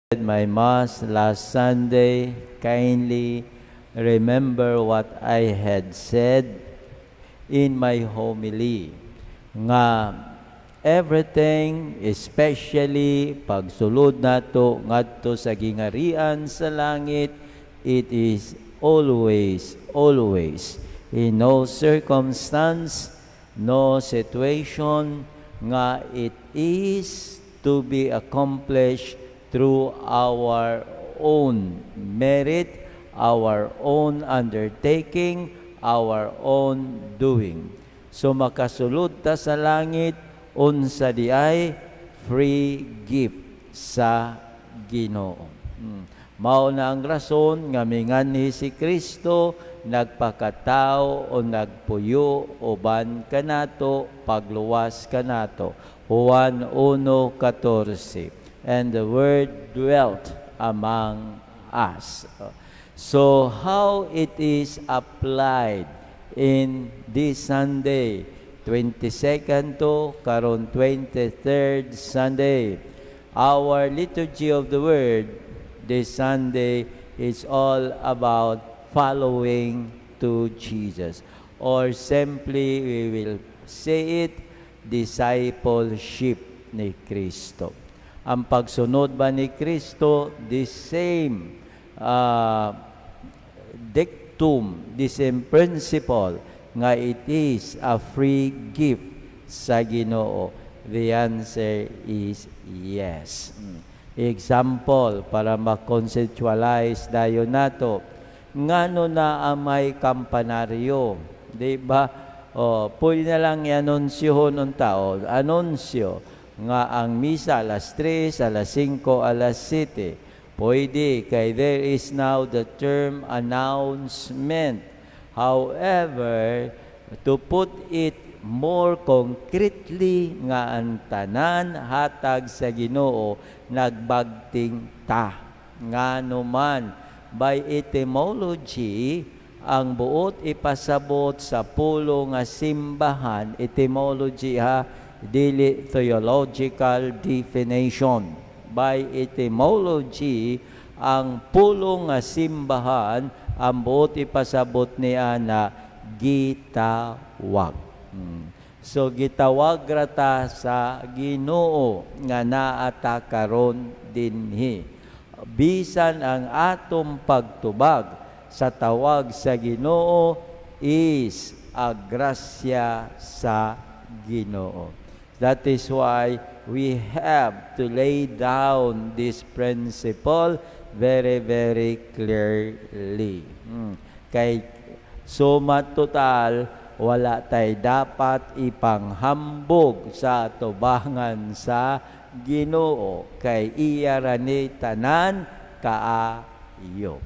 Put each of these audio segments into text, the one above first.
My Mass last Sunday, kindly remember what I had said in my homily. Nga everything, especially pagsulod nato ngadto sa gingarian sa langit, it is always, always, in no circumstance, no situation, nga it is to be accomplished through our own merit, our own undertaking, our own doing. So makasulod ta sa langit, unsa di ay? Free gift sa Ginoo. Mao na ang rason nga minganhi si Kristo, nagpakatao o nagpuyo uban kanato, pagluwas kanato. Juan 1:14. "And the Word dwelt among us." So how it is applied in this Sunday, 22nd to karon 23rd Sunday? Our liturgy of the Word this Sunday is all about following to Jesus. Or simply, we will say it, discipleship ni Kristo. Ang pagsunod ba ni Kristo, the same dictum, the same principle, nga it is a free gift sa Ginoo? The answer is yes. Example, para ma-conceptualize dayon nato, ngano na may kampanaryo, di ba? O, pwede na lang i-anunsyohon ng tao, anunsyo, nga ang misa alas 3, alas 5, alas 7. Pwede, kay there is now the term announcement. However, to put it more concretely, nga ang tanan hatag sa Ginoo, nagbagting ta. Ngano man, by etymology, ang buot ipasabot sa pulong nga simbahan, etymology ha, dili theological definition. By etymology, ang pulong nga simbahan, ang buot ipasabot niya na gitawag. So gitawag ra ta sa Ginoo nga naa ta karon dinhi. Bisan ang atong pagtubag sa tawag sa Ginoo is a grasya sa Ginoo. That is why we have to lay down this principle very, very clearly. Kay suma total, wala tay dapat ipanghambog sa tubangan sa Ginoo kay iya ra ni tanan kaayo.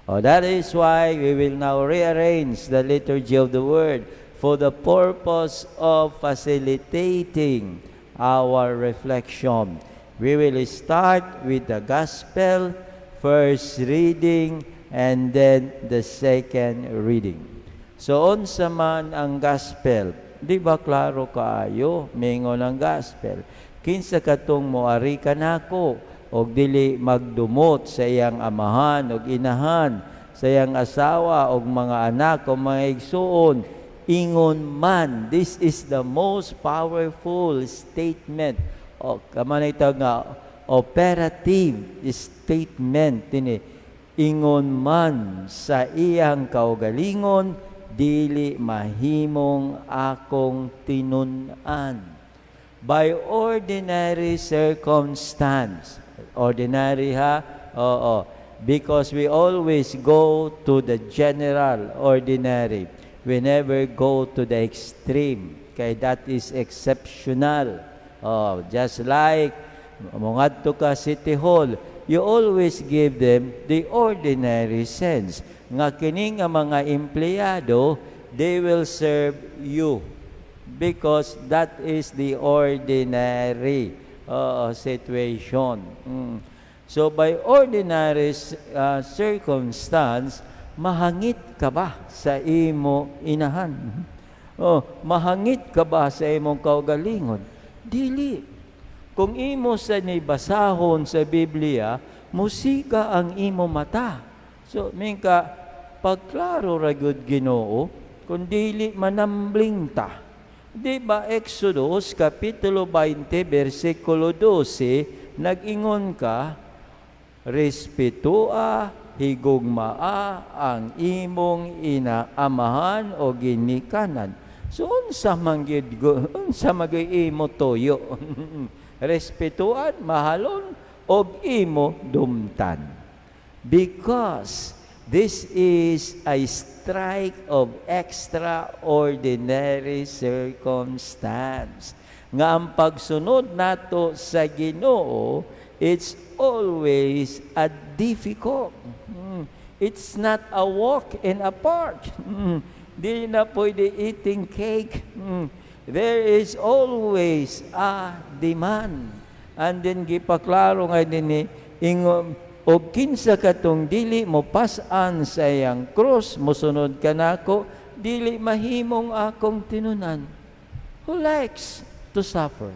Oh, that is why we will now rearrange the liturgy of the Word for the purpose of facilitating our reflection. We will start with the Gospel, first reading, and then the second reading. So, unsa man ang Gospel? Di ba klaro kaayo? Mingon ang Gospel, "Kinsa katong moari kanako og dili magdumot sa iyang amahan og inahan, sa iyang asawa og mga anak o mga igsuon, ingon man," this is the most powerful statement. O kama na ito nga operative statement ini, "ingon man sa iyang kaugalingon, dili mahimong akong tinun-an." By ordinary circumstance. Ordinary ha? Oo. Because we always go to the general ordinary. We never go to the extreme. Kay that is exceptional. Oh, just like mongadto ka City Hall, you always give them the ordinary sense. Nga kini nga mga empleyado, they will serve you because that is the ordinary situation. So by ordinary circumstance, mahangit ka ba sa imo inahan? Oh, mahangit ka ba sa imong kaugalingon? Dili. Kung imo sa ni basahon sa Biblia, Musika ang imo mata. So, mingka, pagklaro ra gyud, Ginoo, kung dili manambling ta. Di ba Exodus Kapitulo 20, versikulo 12, nag-ingon ka, respetua, higugmaa ang imong ina, amahan o ginikanan. So unsa man gyud unsa man gyud imo tuyo? Respetuan, mahalon og imo dumtan. Because this is a strike of extraordinary circumstance. Nga ang pagsunod nato sa Ginoo, it's always a difficult. It's not a walk in a park. Di na pwede eating cake. There is always a demand. And then gipaklaro nga din ni ingon og kinsa katong dili mo pas-an sa iyang krus, mosunod kanako, dili mahimong akong tinunan. Who likes to suffer?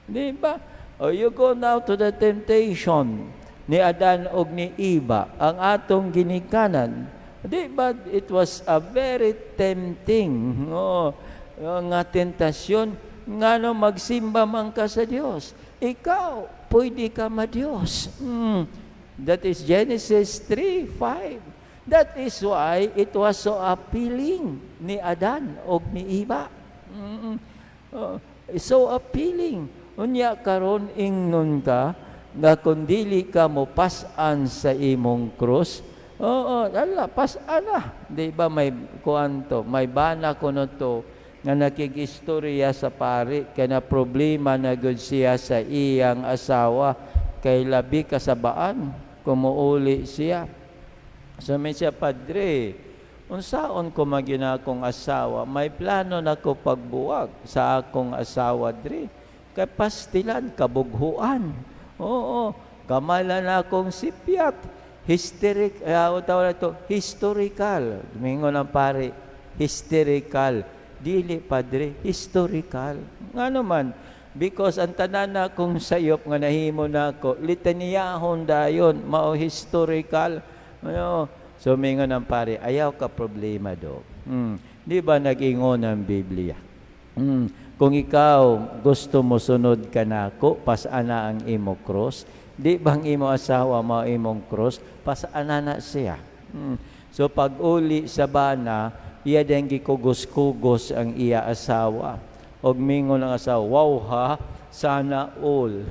Di ba? O you go now to the temptation ni Adan og ni Eva, ang atong ginikanan. Di ba it was a very tempting, oh, nga tentasyon, ngano magsimba man ka sa Dios? Ikaw, pwede ka ma-Diyos. That is Genesis 3:5. That is why it was so appealing ni Adan og ni Eva. Oh, so appealing. Unya karon ingnon ka nga kung dili ka mo pas-an sa imong krus, oo, ala, pas-an na. Di ba may kuan to, may bana kuno to nga nakigistorya sa pari kay na problema na gud siya sa iyang asawa kay labi kasabaan kumuuli siya. So may siya, "Padre, unsaon ko magina akong asawa? May plano na ko pagbuwag sa akong asawa dre. Kay pastilan, kabughuan. Oo, kamala na akong sipyat. Hysteric, tawag na to, historical." Mingon ang pare, "Hysterical." "Dili, padre, historical." Nga naman, because ang tanan na akong sayop nga nahimo na ako, litaniyahon dayon, mao historical. Ano? So mingon ang pare, "Ayaw ka problema do. Di ba nag-ingon ang Biblia? Kung ikaw gusto mo sunod ka nako, pasana ang imo cross. Di bang imo asawa mao imong cross, pasana na siya." So pag uli sa bana, iya din gikugos-kugos ang iya asawa. Og mingon ang asawa, "Wow ha, sana all.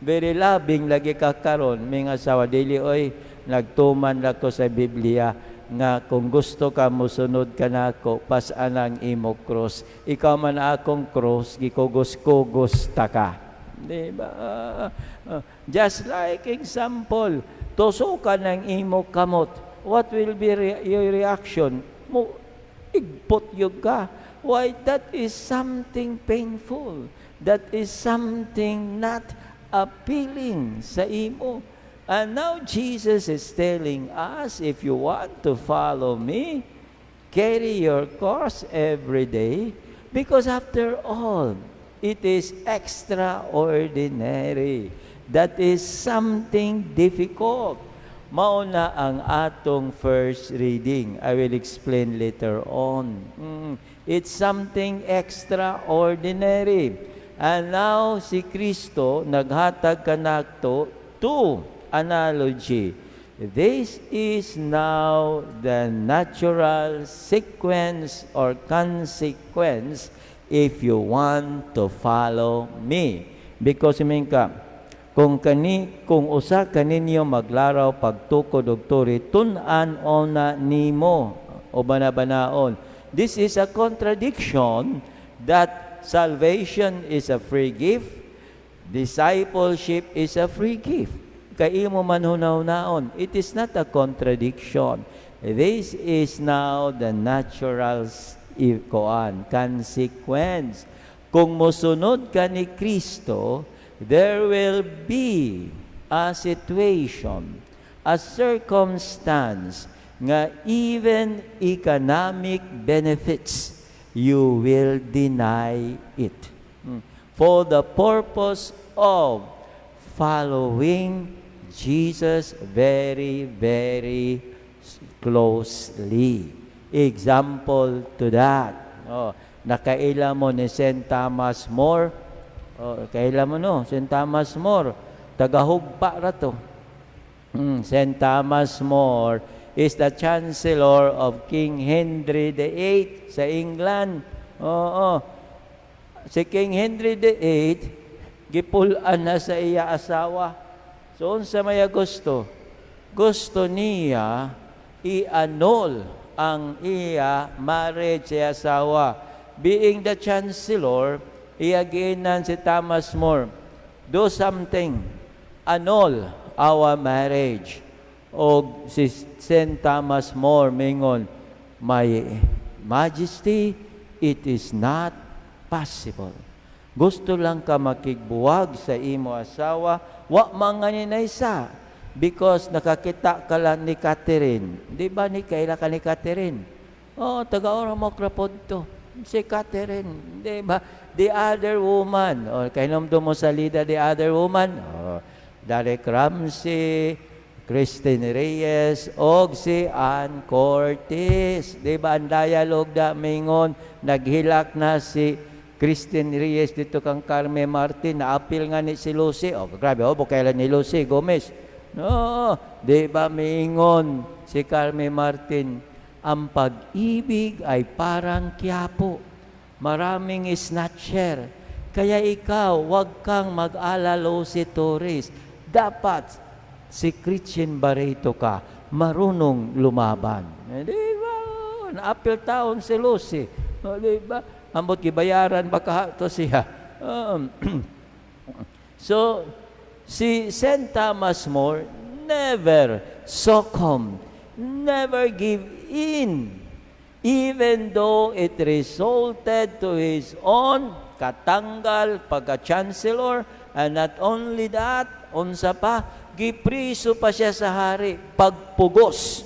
Very loving lagi ka karon," ming asawa, "Dili oy, nagtuman na ko sa Biblia nga kung gusto ka musunod ka nako, pas-an ang imo cross. Ikaw man akong cross, gikugos-kugos ta ka." Di ba? Just like example, tusukan ng imo kamot. What will be your reaction? Mo igpot yun ka. Why? That is something painful. That is something not appealing sa imo. And now Jesus is telling us, if you want to follow me, carry your cross every day, because after all, it is extraordinary. That is something difficult. Mao na ang atong first reading. I will explain later on. It's something extraordinary. And now, si Kristo naghatag kanato two analogy. This is now the natural sequence or consequence if you want to follow me. Because mean ka, kung usa kaninyo maglaraw pagtukod og turi, tun-an ona nimo o banabanaon. This is a contradiction that salvation is a free gift, discipleship is a free gift. Kay imo man hunahunaon, it is not a contradiction. This is now the natural koan, consequence. Kung mosunod ka ni Kristo, there will be a situation, a circumstance nga even economic benefits, you will deny it. For the purpose of following Jesus very, very closely. Example to that. Oh, nakaila mo ni St. Thomas More. Oh, kaila mo, no, St. Thomas More. Tagahugpa ra to. St. Thomas More is the chancellor of King Henry VIII sa England. Oo. Si King Henry VIII, gipul-an na sa iya asawa. So, unsa may gusto? Gusto niya i-annul ang iya marriage sa asawa. Being the chancellor, iya giingnan si Thomas More, "Do something, annul our marriage." O si St. Thomas More mingon, "My Majesty, it is not possible. Gusto lang ka makigbuwag sa imo asawa, wa man nga isa because nakakita ka lang ni Catherine." Di ba ni kaila ka ni Catherine? Oh, taga Ormoc ra pod to. Si Catherine, di ba? The other woman. O, kahinomdom mo sa Lida, the other woman. Oh, Derek Ramsey, Christine Reyes, og si Ann Cortez. Di ba ang dialogue da mingon, naghilak na si Christine Reyes dito kang Carmen Martin, naapil nga ni si Lucy. Oh, grabe, oh, kailan ni Lucy Gomez. No, di ba miingon si Carmen Martin, "Ang pag-ibig ay parang Quiapo. Maraming snatcher. Kaya ikaw, wag kang mag-ala Lucy Torres. Dapat si Christian Barreto ka, marunong lumaban." Eh, di ba? Naapil taon si Lucy. O, di ba? Ambot gibayaran ba ka to siya? So, si St. Thomas More never succumb, never give in, even though it resulted to his own katanggal pagka-chancellor, and not only that, unsa pa, gipriso pa siya sa hari, pagpugos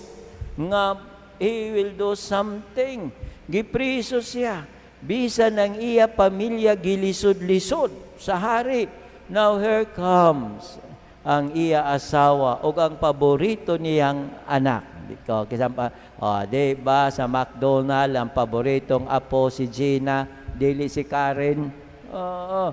nga he will do something. Gipriso siya. Bisan ang iya pamilya gilisod-lisod sa hari. Now here comes ang iya asawa o ang paborito niyang anak. Di ko kisam pa, oh, di ba sa McDonald ang paboritong apo si Gina, dili si Karen? Oo.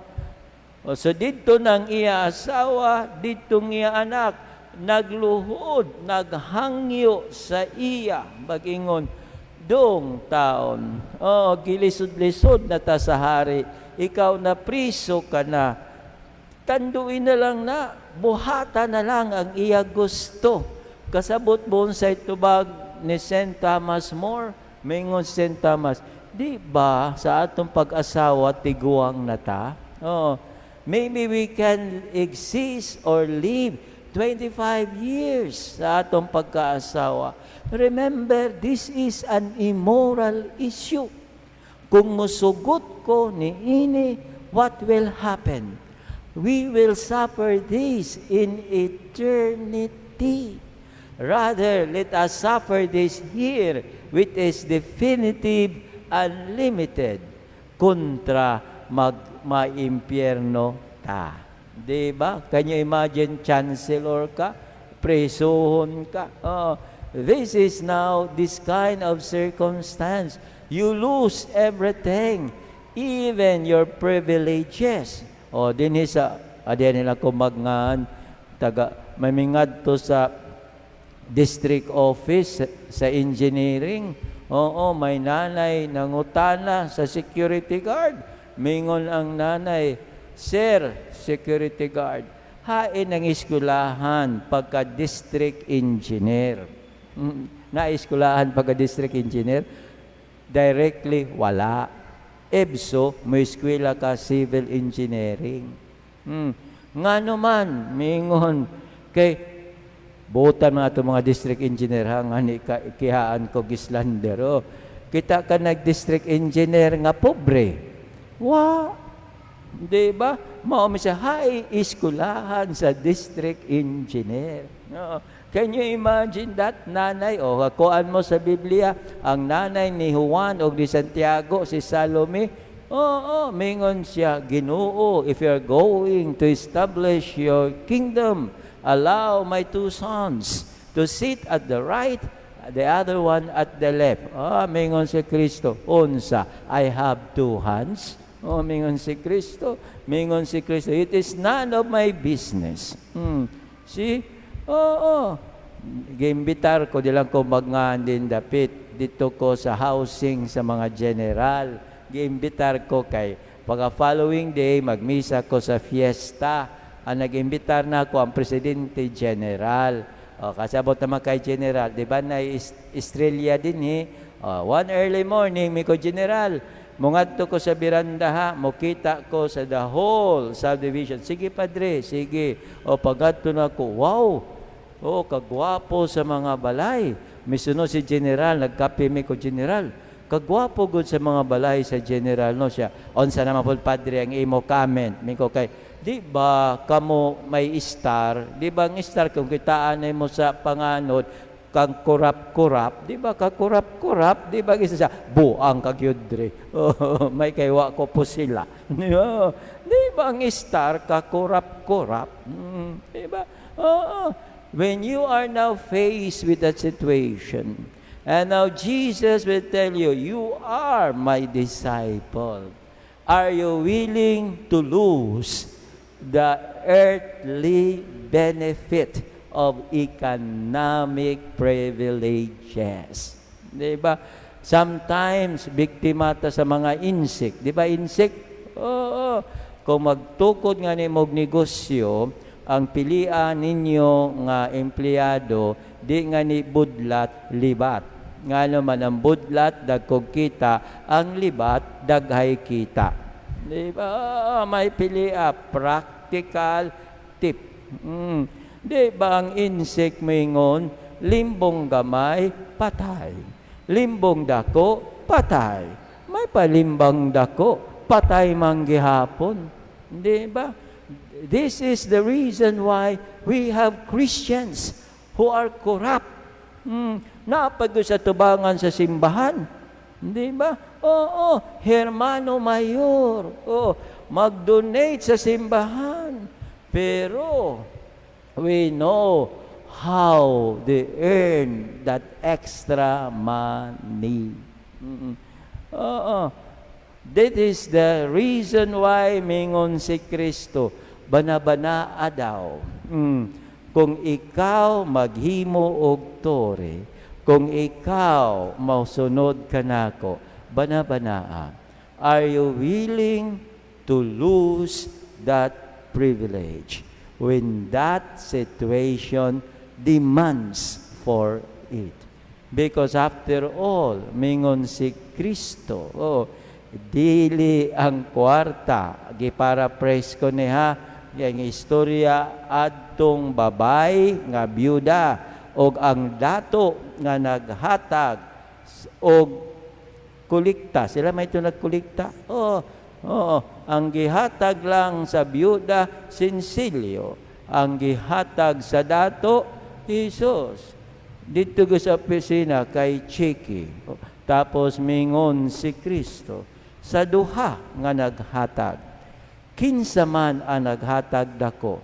Oh, so dito ng iya asawa, dito ng iya anak, nagluhod, naghangyo sa iya, bagingon, "Dong taon, oh, gilisod-lisod na ta sa hari, ikaw na priso ka na, tanduin na lang na, buhata na lang ang iya gusto." Kasabot mo sa itubag ni St. Thomas More, mingon St. Thomas, "Di ba sa atong pag-asawa tiguang na ta? Oh, maybe we can exist or live 25 years sa atong pagkaasawa. Remember, this is an immoral issue. Kung musugot ko ni ini, what will happen? We will suffer this in eternity. Rather, let us suffer this here, which is definitive and limited, kontra mag maimpyerno ta." Di ba? Can you imagine, chancellor ka, presohon ka? Oh, this is now this kind of circumstance. You lose everything, even your privileges. O, dinhi sa, adiyan nila ko magngan, taga, mamingad to sa district office sa engineering. Oo, may nanay nangutana sa security guard. Mingon ang nanay, "Sir, security guard, hain ang eskwelahan pagka district engineer?" Na eskwelahan pagka district engineer? Directly, wala. If so, may eskwela ka civil engineering. "Ngano man?" mingon, "Kay butan mga itong mga district engineer ha, nga ni ka, kihaan ko gislander. Oh. Kita ka nag-district engineer nga pobre? Wa. Di ba? Mao mi siya, hay iskulahan sa district engineer." No. Can you imagine that, nanay? O, kuan mo sa Biblia, ang nanay ni Juan o ni Santiago, si Salome, oo, mingon siya, "Ginoo, if you are going to establish your kingdom, Allow my two sons to sit at the right, the other one at the left." Ah, mingon si Kristo, "Unsa, I have two hands?" Oh, mingon si Kristo, mingon si Kristo, "It is none of my business." See? Oo. Giimbitar ko, di lang ko magngan din dapit. Dito ko sa housing sa mga general. Giimbitar ko kay pagka following day, magmisa ko sa fiesta. Ang nag-imbitar na ako ang presidente general. O, kasabot naman kay general, di ba na Estrella din eh. O, one early morning, mi ko, "General, mungadto ko sa biranda ha, mukita ko sa the whole subdivision." "Sige, padre, sige." O, pagadto na ko, wow, oh, kagwapo sa mga balay. Misunod si General, nagkape mi ko, "General, kagwapo gud sa mga balay sa General," no siya. "Unsa naman po, padre, ang imo comment?" Mi ko kay, di ba kamo may star? Di ba ang star kung kitaan mo sa panganod, kang kurap-kurap, di ba ka kurap-kurap, di ba isa siya, buang kagyudre. Oh, may kaywa ko po sila. Di ba ang star ka kurap-kurap? Di ba? Oo. When you are now faced with that situation, and now Jesus will tell you, "You are my disciple." Are you willing to lose the earthly benefit of economic privileges? Di ba? Sometimes, biktima ta sa mga insik. Di ba insik? Oo. Kung magtukod nga ni mog negosyo, ang pilian ninyo nga empleyado, di nga ni budlat, libat. Nga naman ang budlat, dagkog kita, ang libat, daghay kita. Di ba? May pilia, practical tip. Di ba ang insik mingon, limbong gamay, patay. Limbong dako, patay. May palimbang dako, patay man gihapon. Di ba? This is the reason why we have Christians who are corrupt. Napag sa tubangan sa simbahan. Di ba? Oo, hermano mayor. Oo, mag-donate sa simbahan. Pero we know how they earn that extra money. Oo. That is the reason why mingon si Kristo, bana-bana daw. Kung ikaw maghimo og tore, kung ikaw mausunod kanako, bana-banaa. Are you willing to lose that privilege when that situation demands for it? Because after all, mingon si Kristo, oh, dili ang kwarta, giparaphrase ko niya, yung istorya adtong babay nga byuda og ang dato nga naghatag og kulikta. Sila may ito nagkulikta. Oo. Ang gihatag lang sa byuda, sinsilyo. Ang gihatag sa dato, Jesus. Dito ko sa opisina kay Chiki. Tapos mingon si Kristo sa duha nga naghatag. Kinsa man ang naghatag dako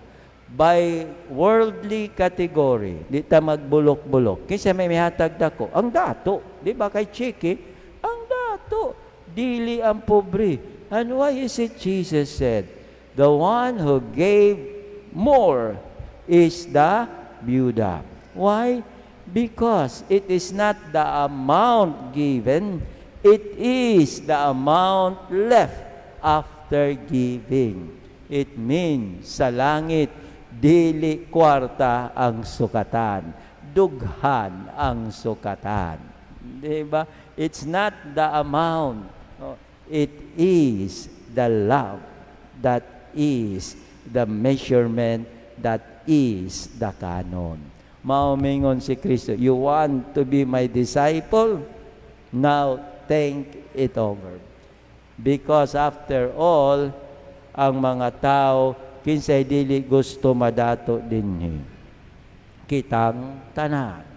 by worldly category, di ta magbulok-bulok. Kinsa may mihatag dako? Ang dato, di ba kay Chiki? Ang dato, dili ang pobre. And why is it Jesus said, the one who gave more is the byuda? Why? Because it is not the amount given, it is the amount left after giving. It means sa langit, dili kwarta ang sukatan, dughan ang sukatan. Di ba? It's not the amount. No, it is the love that is the measurement, that is the canon. Mao mingon si Kristo, "You want to be my disciple? Now think it over." Because after all, ang mga tao, kinsay dili gusto madato dinhi? Kitang tanan.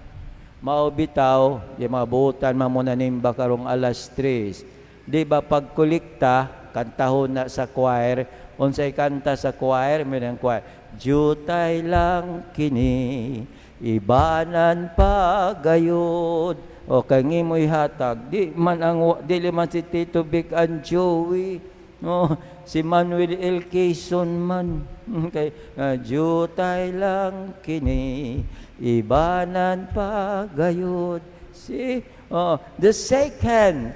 Mao bitaw, di mabutan man mo nanimba karong alas 3. Di ba pagkulikta, kantahon na sa choir, unsay kanta sa choir, may choir. Jutay lang kini, ibanan pa gayod. O kay imo ihatag, di man ang dili man si Tito Vic and Joey. No, si Manuel L. Quezon man. Kay jutay lang kini, ibanan pa gayod. See? Oh, the second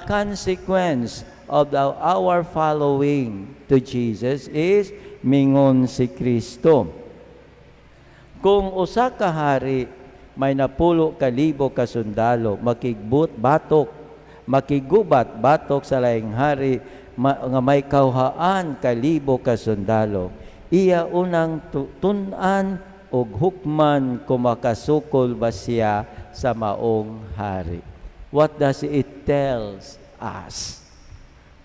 consequence of our following to Jesus is mingon si Kristo. Kung usa ka hari may 10,000 ka sundalo makigbut batok makigubat batok sa laing hari nga may 9,000 ka sundalo, iya unang tun-an og hukman kung makasukol ba siya sa maong hari. What does it tells us?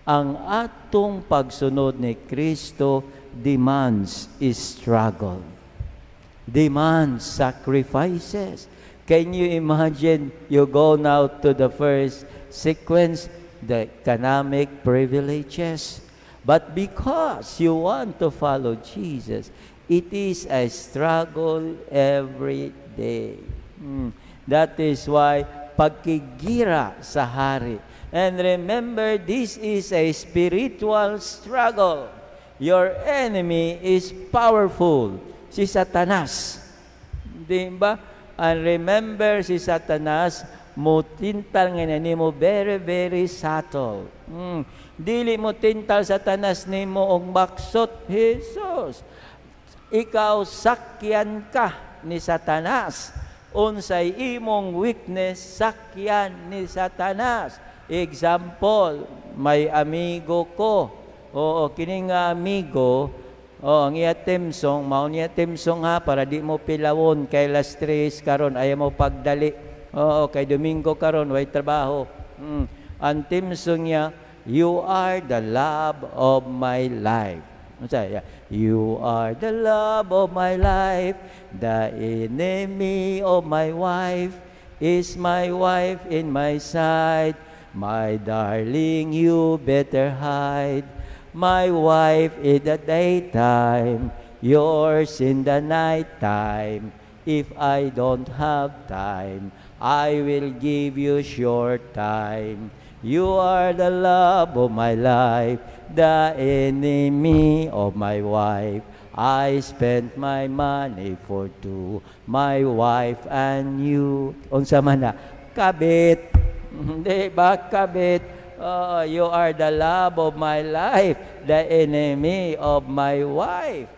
Ang atong pagsunod ni Kristo demands struggle, demands sacrifices. Can you imagine you go now to the first sequence, the economic privileges? But because you want to follow Jesus, it is a struggle every day. That is why pagkigira sa hari. And remember, this is a spiritual struggle. Your enemy is powerful. Si Satanas. Di ba? And remember, si Satanas, mutintal nga nimo very, very subtle. Dili mo tintal Satanas nimo og baksot, Jesus. Ikaw, sakyan ka ni Satanas. Unsay imong weakness, sakyan ni Satanas. Example, may amigo ko. Oo, kini nga amigo, oh, ang iya theme song, mao niya theme song ha, para di mo pilawon kay las 3 karon ayaw mo pagdali. Oo, kay Domingo karon way trabaho. Ang theme song niya, "You Are the Love of My Life." Unsa ya? "You are the love of my life, the enemy of my wife is my wife in my side. My darling, you better hide. My wife in the daytime, yours in the nighttime. If I don't have time, I will give you short time. You are the love of my life, the enemy of my wife. I spent my money for two, my wife and you." Unsa man na? Kabit. Hindi ba kabit? Oh, you are the love of my life, the enemy of my wife.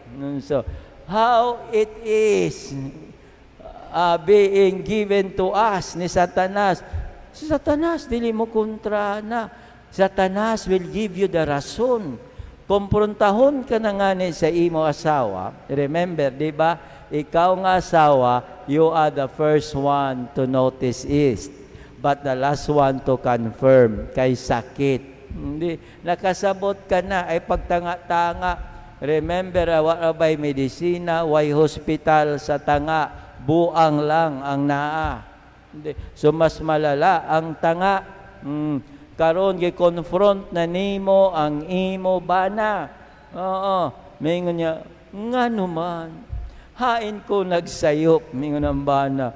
So, how it is being given to us ni Satanas. Si Satanas, dili mo kontra na. Satanas will give you the rason. Komprontahon ka na nga ni sa imo asawa. Remember, di ba? Ikaw nga asawa, you are the first one to notice it. But the last one to confirm kay sakit. Hindi, nakasabot ka na ay pagtanga-tanga. Remember, wa ba'y medisina, way hospital sa tanga, buang lang ang naa. Hindi. So mas malala ang tanga. Karon gi-confront na nimo ang imo bana. Oo. Mingon niya, "Ngano man? Hain ko nagsayop," mingon ang bana.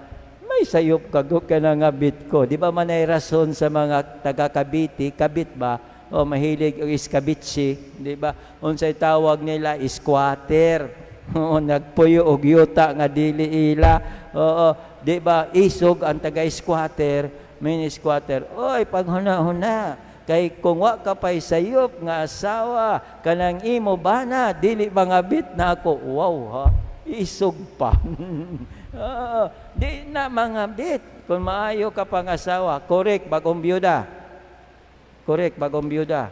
"May sayop ka, ka na nga bit ko." Di ba man ay rason sa mga taga Cavite, kabit ba? O mahilig og iskabitsi, di ba? Unsay tawag nila, squatter. Oo, nagpuyo og yuta nga dili ila. Oo, di ba? Isog ang taga squatter, may squatter. "Oy, paghuna-huna. Kay kung wa ka pa'y sayop nga asawa, kanang imo bana, dili mangabit na ako." Wow ha, isog pa. Oo, di na mangabit. Kung maayo ka pang asawa, correct, bagong byuda. Correct, bagong byuda.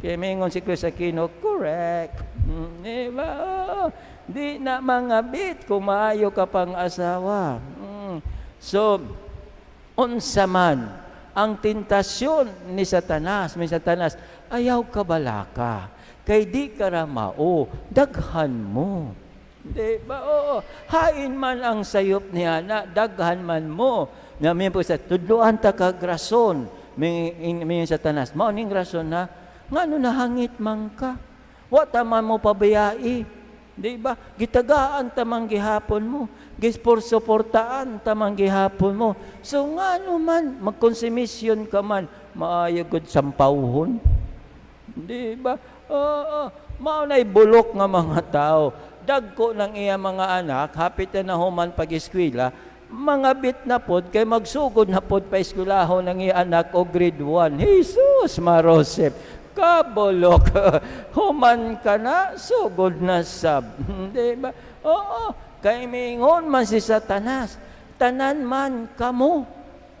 Kaya mingon si Kris Aquino, correct. Di ba? Oo. Di na mangabit kung maayo ka pang asawa. So, unsa man ang tentasyon ni Satanas, may Satanas, "Ayaw ka balaka, kay di ka ra mao, daghan mo." Di ba? Oo. Hain man ang sayop niya na daghan man mo. Na may po sa tudluan ta kag rason, may Satanas. Mao ning rason na ngano nahangit man ka. Wa ta man mo pabayai. Di ba? Gitagaan ta man gihapon mo. Gisuportaan ta man gihapon mo. So ngano man magkonsumisyon ka man, maayo gud sampawhon. Di ba? Oo, mao na'y bulok nga mga tao. Dagko ng iya mga anak, hapit na human pag-eskwela, mga bit na pod kay magsugod na pod pa eskwelahon ng iya anak o grade 1. Jesus, Marosep, kabulok. Human ka na, sugod na sab. Di ba? Oo, kay mingon man si Satanas, tanan man kamo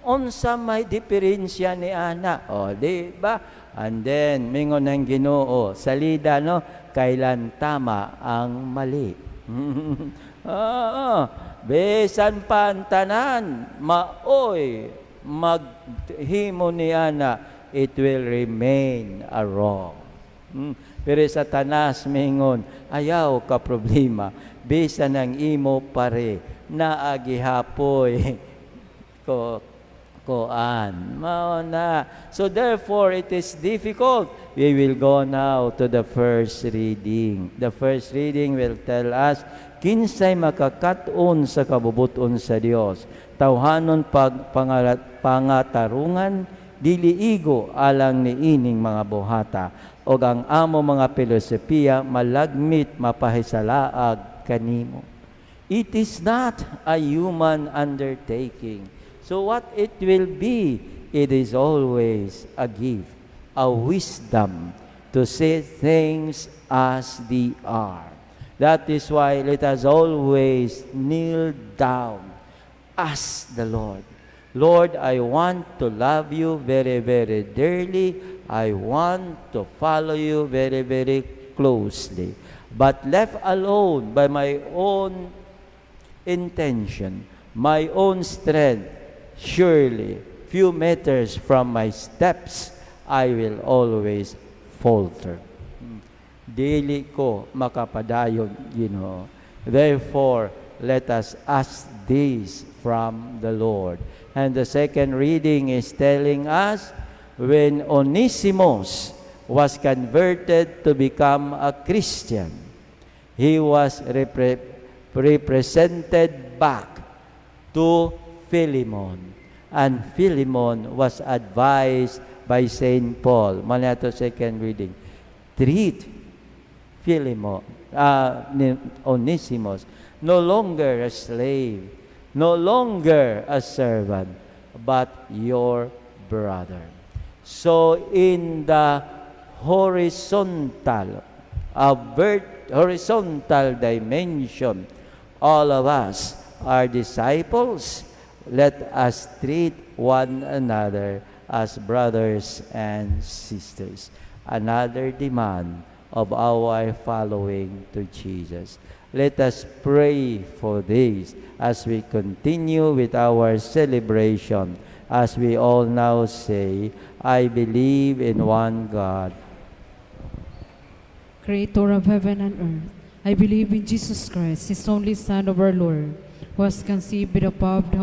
unsa may diferensya ni ana. O, di ba? And then, mingon ng Ginoo, salida, no? Kailan tama ang mali. Oo. Bisan pa ang tanan, maoy, maghimo ni ana, it will remain a wrong. Pero sa Satanas mingon, ayaw ka problema, bisan ang imo pare, naa gihapoy ko koan. Mao na. So therefore, it is difficult. We will go now to the first reading. The first reading will tell us, kinsay makakat-on sa kabubut-on sa Dios. Tawhanon pag pangalat, pangatarungan, dili igo alang niining mga buhata o ang amo mga filosofiya malagmit mapahisalaag kanimo. It is not a human undertaking. So what it will be, it is always a gift, a wisdom to see things as they are. That is why let us always kneel down, ask the Lord, "Lord, I want to love you very, very dearly. I want to follow you very, very closely. But left alone by my own intention, my own strength, surely, few meters from my steps, I will always falter. Dili ko makapadayon, Ginoo." Therefore, let us ask this from the Lord. And the second reading is telling us when Onesimus was converted to become a Christian, he was represented back to Philemon. And Philemon was advised by St. Paul. Mao to second reading. Treat Philemon, Onesimus, no longer a slave, no longer a servant, but your brother. So in the horizontal, a horizontal dimension, all of us are disciples. Let us treat one another as brothers and sisters. Another demand of our following to Jesus. Let us pray for this as we continue with our celebration, as we all now say, "I believe in one God, Creator of heaven and earth. I believe in Jesus Christ, His only Son of our Lord, who was conceived by the power of the